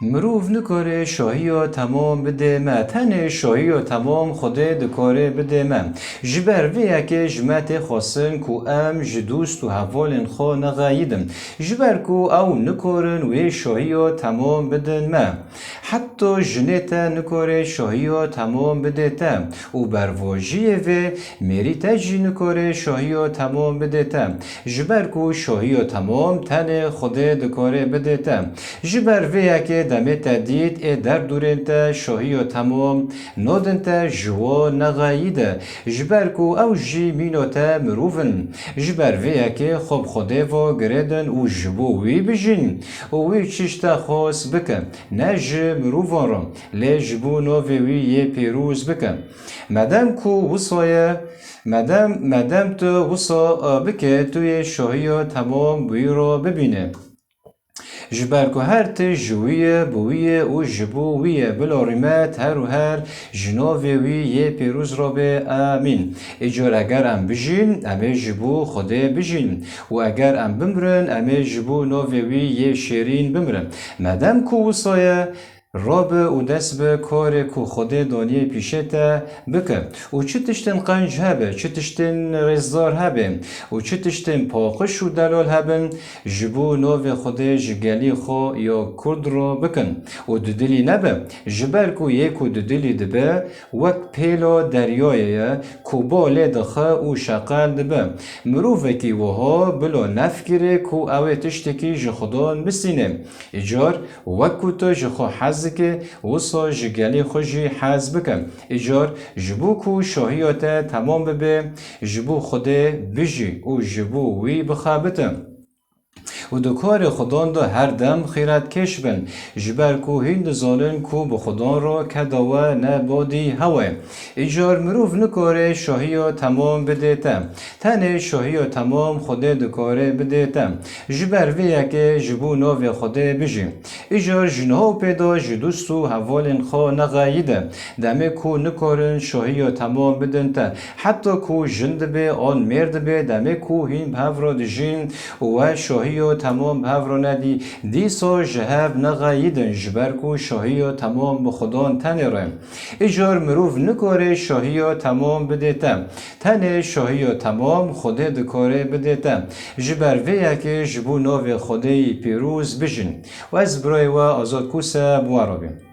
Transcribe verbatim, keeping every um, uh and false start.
Mirov nikare şahiya temam bide me, tenê şahiya temam Xwedê dikare bide me. Ji ber vê yekê ji me tê xwestin ku em ji dûst û hevalên xwe nexeyidin, ji ber ku ew nikarin wê şahiya temam bidin me. Heta jinê te nikare şahiya temam bide te û bervajiyê vê mêrî te jî nikare şahiya temam bide te. Ji ber ku şahiya temam tenê Xwedê dikare bide te. Ji ber vê yekê demê te dît ê derdûrên te şahiya temam nadin te ji wan nexeyî de. Ji ber ku ew jî mîna te mirov in. Ji ber vê yekê xwe bi Xwedê ve girêdin û ji bo wî bijîn û wî çi ji te xwest bike, ne ji mirovan re, lê ji bo navê wî yê pîroz bike. Madem ku wisa ye, madem, madem tu wisa, e, bike, tu yê şahiya temam bi wî re bibîne. Ji ber ku her tişt ji wî ye, bi wî ye û ji bo wî ye, bila rîmet her û her ji navê wî yê pîroz re be. Amîn. Îcar eger em bijîn, em ê ji bo Xwedê bijîn û eger em bimrin, em ê ji bo navê wî yê şêrîn bimrin. Madem ku wisa ye, rabe û dest bi karê ku Xwedê daniyê pîşê te bike. Û çi tiştên qenc hebe, çi tiştên rêzdar hebe û çi tiştên paqij û delal hebin, ji bo navê Xwedê ji gelî xwe ya Kurd re bikin. Û dudilî nebe, ji ber ku yê ku dudilî dibe, wek pêla deryayê ye ku ba lê dixe û şeqel dibe. Mirovekî wiha bila nefikire ku ew ê tiştekî ji Xudan bistîne. Îcar wek ku tu ji xwe hez dike, wisa ji gelê xwe jî hez bike. Îcar ji bo ku şahiya te temam bibe, ji bo Xwedê bijî û ji bo wî bixebite. Û di karê Xudan de her dem xîretkêş bin, ji ber ku hîn dizanin ku bi Xudan re keda we ne badî hewe. Îcar mirov nikare şahiya temam bide te. Tenê şahiya temam Xwedê dikare bide te. Ji ber vê yekê ji bo navê Xwedê bijî. Îcar ji niha û pê de ji dûst û hevalên xwe nexeyî de. Demê ku nikarin şahiya temam bidin te. Heta ku jin dibe an mêr dibe, demê ku hîn bi hev re dijîn û we şahiya temam bi hev re nedî, dîsa ji hev nexeyidin, ji ber ku şahiya temam bi Xudan tenê re. Îcar mirov nikare şahiya temam bide te. Tenê şahiya temam Xwedê dikare bide te. Ji ber vê yekê ji bo navê Xwedê yî pîroz bijîn. Û ez birayê we Azad Kûse bi we re bim.